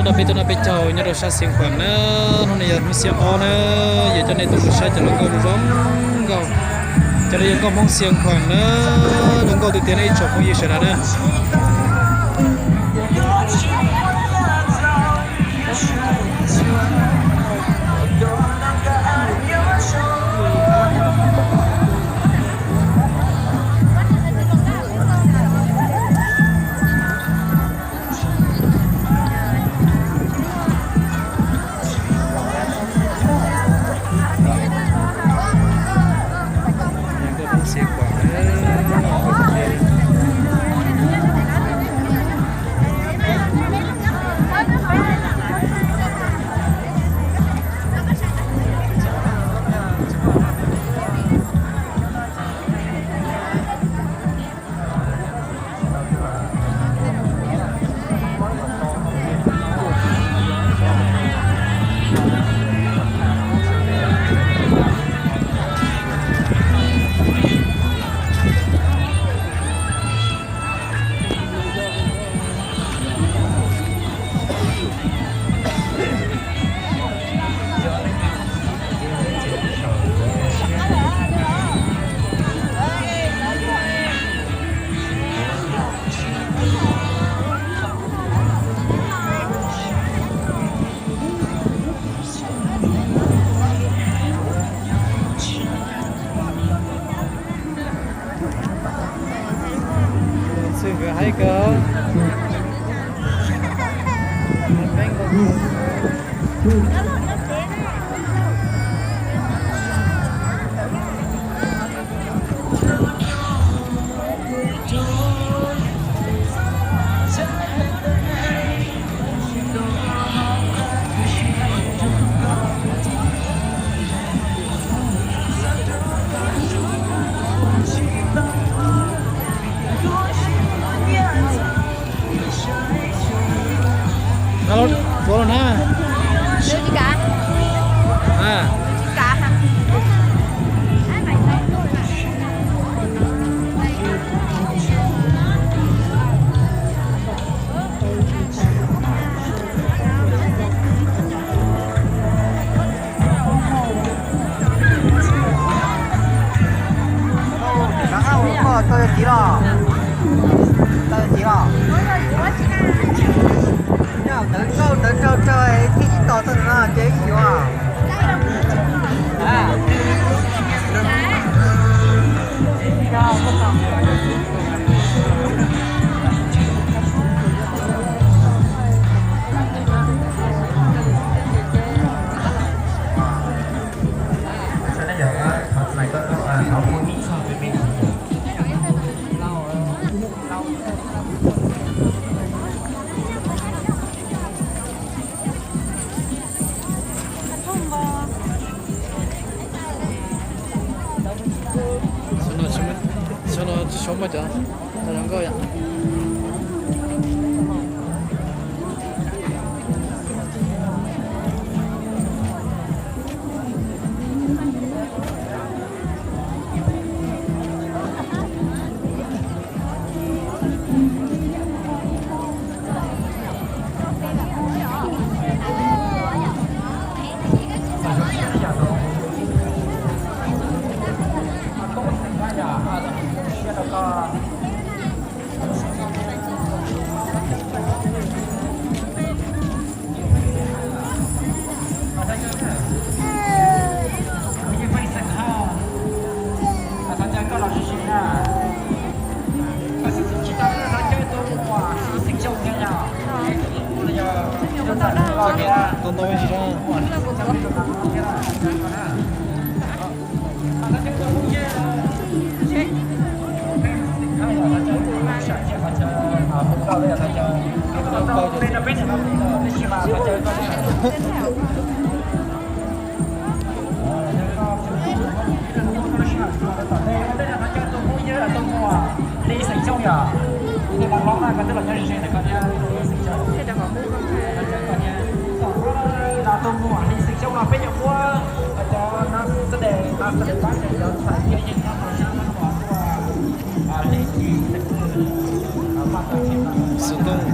Peb tuaj noj peb caug nyob rau sab Xeev Khuam na, hnub no yog hnub xiab ob na, yog coj nej tuaj mus saib cov hluas nkauj zoo nkauj. Cov no yog nkauj Hmoob Xeev Khuam na, zoo nkauj tiag tiag na ib tsoom phooj ywg sawv daws na. Xwb nkawd haib kawg. Tuav los na. Tau yog txiv los? Tau yog txiv los? Ntawv nkauj ntawv nraug tsawg thiaj tsis tos tau no ces ib yuav. Xyoo no tsis tshua muaj cov zoo nkauj yom. Tau ntau tsis tau. Xov tooj.